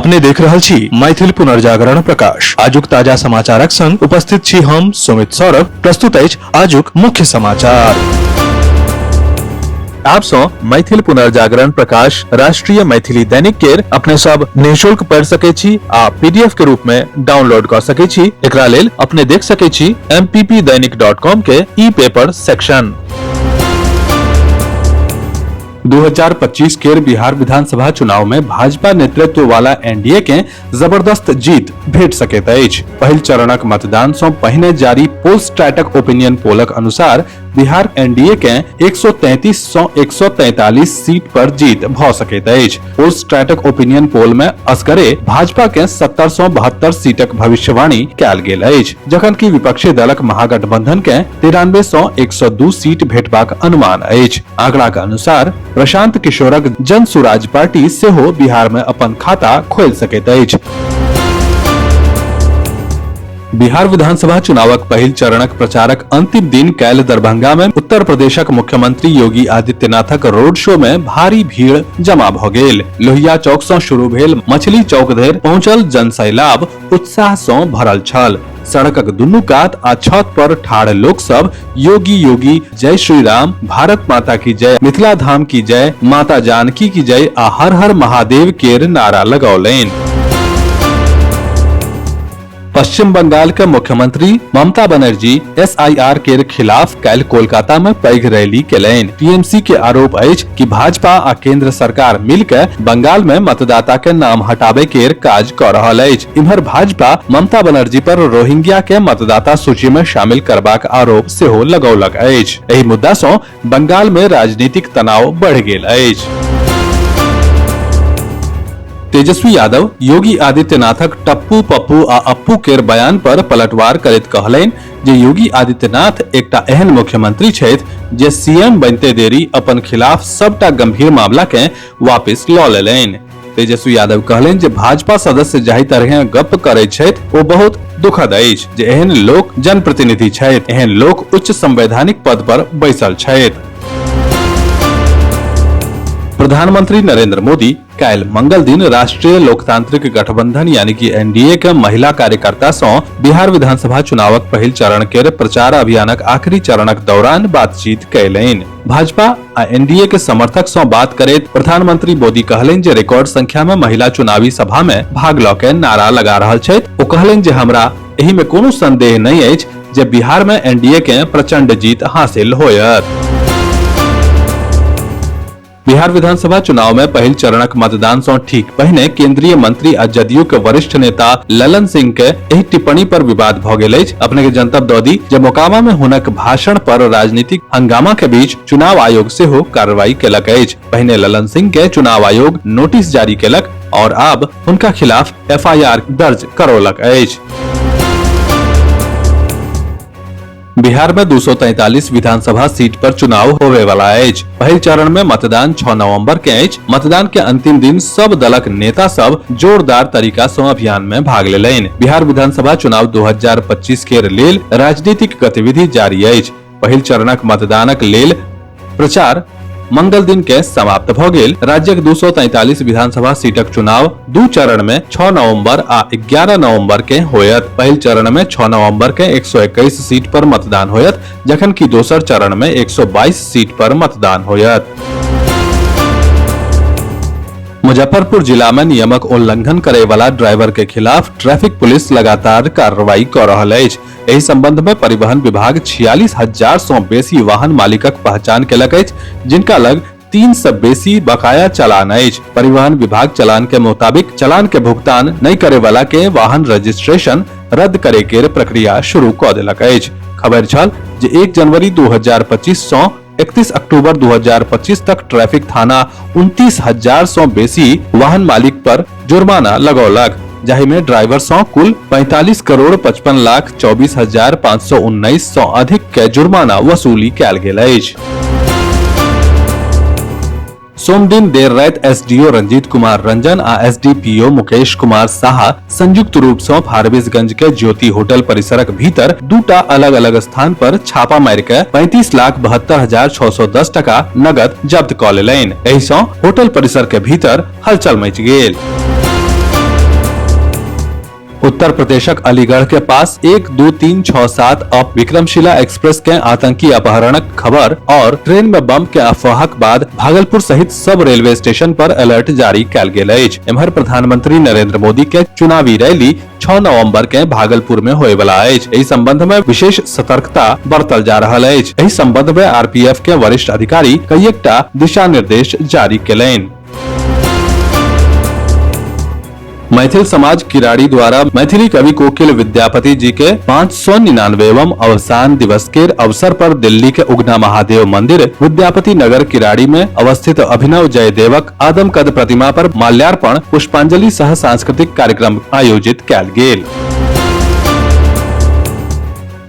अपने देख रहल छी मैथिल पुनर्जागरण प्रकाश। आजुक ताजा समाचारक संग उपस्थित छी हम सुमित सौरभ। प्रस्तुत अछि आजुक मुख्य समाचार। आप सौ मैथिल पुनर्जागरण प्रकाश राष्ट्रीय मैथिली दैनिक केर अपने सब निःशुल्क पढ़ सके छी आ पीडीएफ के रूप में डाउनलोड कर सके छी। एकरा लेल अपने देख सके छी mppdainik.com के ई पेपर सेक्शन। 2025 केर बिहार विधानसभा चुनाव में भाजपा नेतृत्व वाला एनडीए के जबरदस्त जीत भेट सकैत अछि। पहिल चरणक मतदान सं पहिने जारी पोलस्टैटक ओपिनियन पोलक अनुसार बिहार एनडीए के 133 सं 143 सीट पर जीत भ सकैत अछि। पोलस्टैटक ओपिनियन पोल में असगरे भाजपा के 70 सं 72 सीटक भविष्यवाणी कयल गेल अछि, जखन कि विपक्षी दलक महागठबंधन के 93 सं 102 सीट भेटबाक अनुमान अछि। आंकड़ा के अनुसार प्रशांत किशोरक जन सुराज पार्टी सेहो बिहार में अपन खाता खोलि सकैत अछि। बिहार विधानसभा चुनावक पहिल चरणक प्रचारक अंतिम दिन काल्हि दरभंगा में उत्तर प्रदेशक मुख्यमंत्री योगी आदित्यनाथक रोड शो में भारी भीड़ जमा भ गेल। लोहिया चौक सं शुरू भेल मछली चौक धरि पहुंचल जनसैलाब उत्साह सं भरल छल। सड़कक दुनू कात आ छत पर ठाढ़ लोक सब योगी योगी, जय श्री राम, भारत माता की जय, मिथिला धाम की जय, माता जानकी की जय आ हर हर महादेव केर नारा लगौलनि। पश्चिम बंगाल के मुख्यमंत्री ममता बनर्जी एसआईआर के खिलाफ काल्हि कोलकाता में पैघ रैली केलनि। टीएमसी के आरोप अछि कि भाजपा आ केंद्र सरकार मिलके बंगाल में मतदाता के नाम हटाबे केर काज क रहल अछि। इम्हर भाजपा ममता बनर्जी पर रोहिंग्या के मतदाता सूची में शामिल करबाक आरोप सेहो लगौलक अछि। एहि मुद्दा सँ बंगाल में राजनीतिक तनाव बढ़ि गेल अछि। तेजस्वी यादव योगी आदित्यनाथक टप्पू पप्पू आ अप्पू केर बयान पर पलटवार करैत कहलनि जे योगी आदित्यनाथ एकटा एहन मुख्यमंत्री छथि जे सीएम बनिते देरी अपन खिलाफ सबटा गंभीर मामला के वापस लऽ लेलनि। तेजस्वी यादव कहलनि जे भाजपा सदस्य जाहि तरहे गप्प करैत छथि ओ बहुत दुखद अछि जे एहन लोक जनप्रतिनिधि छथि, एहन लोक उच्च संवैधानिक पद पर बैसल छथि। प्रधानमंत्री नरेंद्र मोदी काल्हि मंगल दिन राष्ट्रीय लोकतांत्रिक गठबंधन यानी कि एनडीए के महिला कार्यकर्ता सं बिहार विधानसभा चुनावक पहिल चरण के प्रचार अभियानक आखिरी चरणक दौरान बातचीत कयलनि। भाजपा आ एनडीए के समर्थक सं बात करैत प्रधानमंत्री मोदी कहलनि जे रिकॉर्ड संख्या में महिला चुनावी सभा में भाग ल के नारा लगा रहल छथि। ओ कहलनि जे हमरा एहि में कोनो संदेह नहि अछि जे बिहार में एनडीए के प्रचंड जीत हासिल होयत। बिहार विधानसभा चुनाव में पहिल चरणक मतदान सं ठीक पहिने केंद्रीय मंत्री आ जदयू के वरिष्ठ नेता ललन सिंह के एहि टिप्पणी पर विवाद भ गेल अछि। अपने के जनतब दऽ दी जे मोकामा में हुनक भाषण पर राजनीतिक हंगामा के बीच चुनाव आयोग सेहो कार्रवाई केलक अछि। पहिने ललन सिंह के चुनाव आयोग नोटिस जारी केलक और आब हुनका खिलाफ एफआईआर दर्ज करौलक अछि। बिहार में 243 विधानसभा सीट पर चुनाव होवे वाला अछि। पहिल चरण में मतदान 6 नवंबर के अछि। मतदान के अंतिम दिन सब दलक नेता सब जोरदार तरीका सं अभियान में भाग लेलनि। बिहार विधानसभा चुनाव 2025 के लेल राजनीतिक गतिविधि जारी अछि। पहिल चरणक मतदानक लेल प्रचार मंगल दिन के समाप्त भ गेल। राज्यक 243 विधानसभा सीटक चुनाव दू चरण में 6 नवंबर आ 11 नवंबर के होयत। पहिल चरण में 6 नवंबर के 121 सीट पर मतदान होयत, जखन कि दोसर चरण में 122 सीट पर मतदान होयत। मुजफ्फरपुर जिला में नियमक उल्लंघन करे वाला ड्राइवर के खिलाफ ट्रैफिक पुलिस लगातार कार्रवाई क रहल अछि। एहि संबंध में परिवहन विभाग 46,000 सं बेसी वाहन मालिकक पहचान केलक अछि, जिनका लग 3 से बेसी बकाया चालान अछि। परिवहन विभाग चालान के मुताबिक चालान के भुगतान नहीं करे वाला के वाहन रजिस्ट्रेशन रद्द करे के प्रक्रिया शुरू क देलक अछि। खबर छल जे 1 जनवरी 2025 सं 31 अक्टूबर 2025 तक ट्रैफिक थाना 29,000 सं बेसी वाहन मालिक पर जुर्माना लगौलक, जाहि में ड्राइवर सं कुल 45 करोड़ 55 लाख 24,519 सं अधिक के जुर्माना वसूली कयल गेल अछि। सोमदिन देर राति एसडीओ रंजीत कुमार रंजन आ एसडीपीओ मुकेश कुमार साहा संयुक्त रूप सं फारबिसगंज के ज्योति होटल परिसरक भीतर दूटा अलग-अलग स्थान पर छापा मारि के 35,72,610 टका नगद जब्त क लेलनि। एहि सं होटल परिसर के भीतर हलचल मचि गेल। उत्तर प्रदेशक अलीगढ़ के पास 1 2 3 6 7 अप विक्रमशिला एक्सप्रेस के आतंकी अपहरणक खबर और ट्रेन में बम के अफवाहक बाद भागलपुर सहित सब रेलवे स्टेशन पर अलर्ट जारी कयल गेल अछि। एम्हर प्रधानमंत्री नरेंद्र मोदी के चुनावी रैली 6 नवंबर के भागलपुर में होय वाला अछि। एहि संबंध में विशेष सतर्कता बरतल जा रहल अछि। एहि संबंध में आरपीएफ के वरिष्ठ अधिकारी कईएकटा दिशा निर्देश जारी केलनि। मैथिल समाज किराड़ी द्वारा मैथिली कवि कोकिल विद्यापति जी के 599वां अवसान दिवस के अवसर पर दिल्ली के उगना महादेव मंदिर विद्यापति नगर किराड़ी में अवस्थित अभिनव जयदेवक आदमकद प्रतिमा पर माल्यार्पण पुष्पांजलि सह सांस्कृतिक कार्यक्रम आयोजित कयल गेल।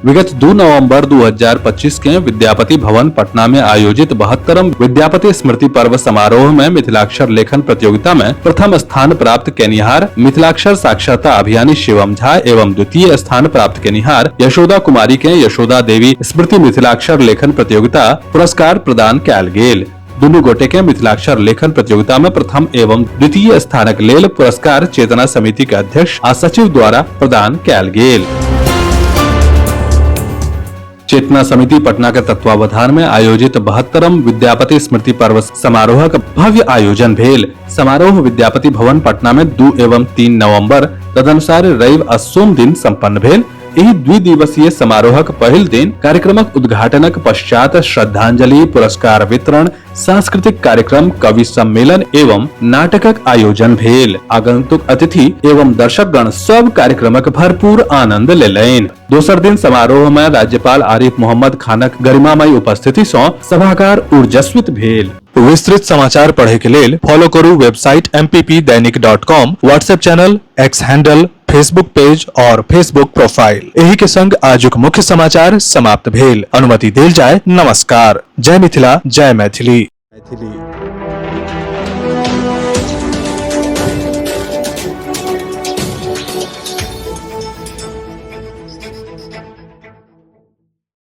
विगत 2 नवंबर 2025 के विद्यापति भवन पटना में आयोजित 72म विद्यापति स्मृति पर्व समारोह में मिथिलाक्षर लेखन प्रतियोगिता में प्रथम स्थान प्राप्त केनिहार मिथिलाक्षर साक्षरता अभियानी शिवम झा एवं द्वितीय स्थान प्राप्त केनिहार यशोदा कुमारी के यशोदा देवी स्मृति मिथिलाक्षर लेखन प्रतियोगिता पुरस्कार प्रदान कयल गेल। दुनू गोटे के मिथिलाक्षर लेखन प्रतियोगिता में प्रथम एवं द्वितीय स्थानक लेल पुरस्कार चेतना समिति के अध्यक्ष आ सचिव द्वारा प्रदान कयल गेल। चेतना समिति पटना के तत्वावधान में आयोजित 72म विद्यापति स्मृति पर्व समारोहक भव्य आयोजन भेल। समारोह विद्यापति भवन पटना में 2 एवं 3 नवंबर तदनुसार रवि आ सोम दिन संपन्न भेल। एहि द्विदिवसीय समारोहक पहिल दिन कार्यक्रमक उद्घाटनक पश्चात श्रद्धांजलि, पुरस्कार वितरण, सांस्कृतिक कार्यक्रम, कवि सम्मेलन एवं नाटकक आयोजन भेल। आगंतुक अतिथि एवं दर्शकगण सब कार्यक्रमक भरपूर आनंद लेलनि। दोसर दिन समारोह में राज्यपाल आरिफ मोहम्मद खानक गरिमामयी उपस्थिति सँ सभागार ऊर्जस्वित भेल। विस्तृत समाचार पढ़े के लेल फॉलो करू website mppdainik.com, WhatsApp channel, X handle, Facebook page और फेसबुक प्रोफाइल। एही के संग आजुक मुख्य समाचार समाप्त भेल। अनुमति देल जाय। नमस्कार। जय मिथिला, जय मैथिली। मैथिली।